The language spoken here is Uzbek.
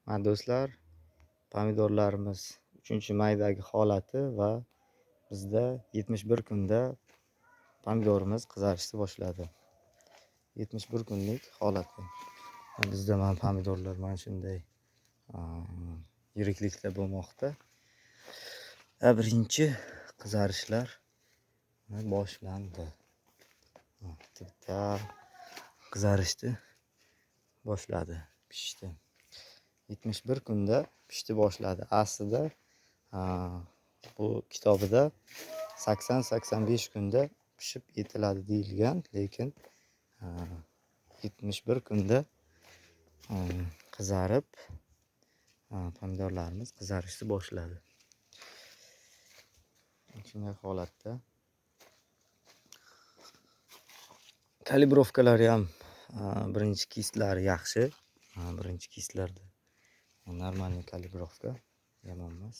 Mana do'stlar, pomidorlarimiz 3-maydagi holati va bizda 71 kunda pomidorimiz qizarishni boshladi. 71 kunlik holati. Bizda mana pomidorlar mana shunday yiriklikda bo'lmoqda. Birinchi qizarishlar boshlandi. Bitta qizarishni boshladi, pishdi. 71 kunda pishdi boshladi. Aslida bu kitobida 80-85 kunda pishib yetiladi deyilgan, lekin 71 kunda qizarib, pomidorlarimiz qizarishni boshladi. Shunday holatda. Kalibrovkalari ham birinchi kistlari yaxshi. Birinchi kistlarda нормальный kalibrovka, yomon emas.